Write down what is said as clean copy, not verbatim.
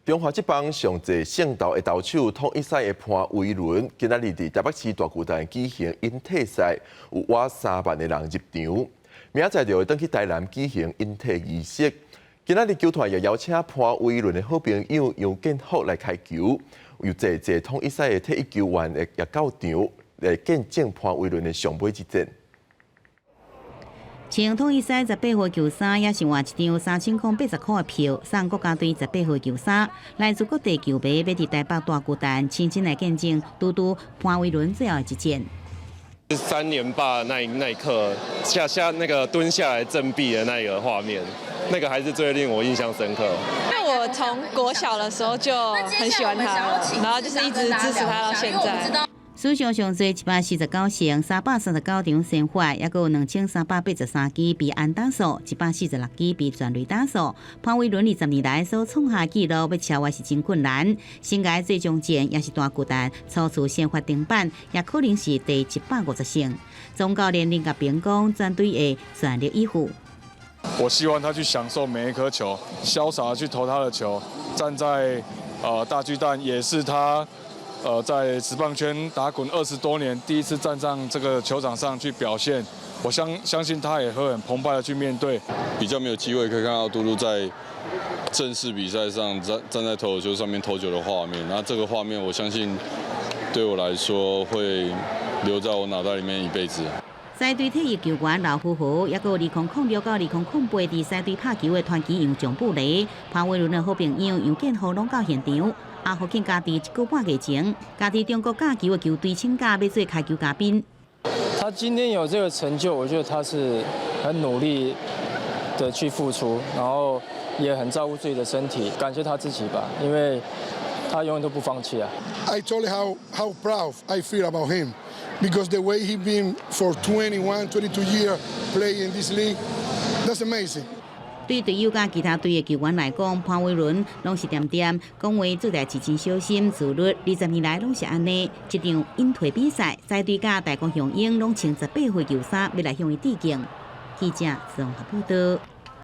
中華職棒上濟勝投的投手統一獅的潘威倫，今仔日佇台北市大巨蛋舉行引退賽，有倚3萬的人入場。明仔載就會轉去台南舉行引退儀式。今仔日球團也邀請潘威倫的好朋友楊建福來開球，有濟濟統一獅的退役球員也到場來見證潘威倫的上尾一戰。穿統一獅18號球衫，也是換一張3080塊的票，送國家隊十八號球衫。來自各地球迷欲佇台北大巨蛋親身來見證嘟嘟潘威倫最後一戰。三連霸那一刻，下下那個蹲下來振臂的那個畫面，那個還是最令我印象深刻。因為我從國小的時候就很喜歡他，然後就是一直支持他到現在。史上上濟149勝，339場先發，抑閣有2383支被安打數，146支被全壘打數。潘威倫20年來所創下紀錄，欲超越是真困難。生涯最終戰也是大巨蛋初次先發登板，也可能是第150勝。總教練林國平講，全隊會全力以赴。我希望他去享受每一顆球，瀟灑去投他的球，站在大巨蛋也是他在職棒圈打滾20多年，第一次站上這個球場上去表現，我相信他也會很澎湃的去面對。比較沒有機會可以看到嘟嘟在正式比賽上站在投手丘上面投球的畫面，那這個畫面我相信對我來說會留在我腦袋裡面一輩子。獅隊退役球員劉富豪，抑閣有2006到2008佇獅隊拍球的傳奇楊將布雷、潘威倫的好朋友楊建豪攏到現場。阿福慶家佇一個半月前，家佇中國教球的球隊請假欲做開球嘉賓。他今天有這個成就，我覺得他是很努力的去付出，然後也很照顧自己的身體，感謝他自己吧，因為他永遠都不放棄啊。 I told you how proud I feel about him because the way he been for 21, 22 years playing in this league, that's amazing. 對隊友佮其他隊的球員來講，潘威倫攏是恬恬講話做代誌真小心自律，20年來攏是按呢。這場引退比賽，獅隊佮大谷雄鷹攏穿十八號球衫，欲來向伊致敬。記者綜合報道。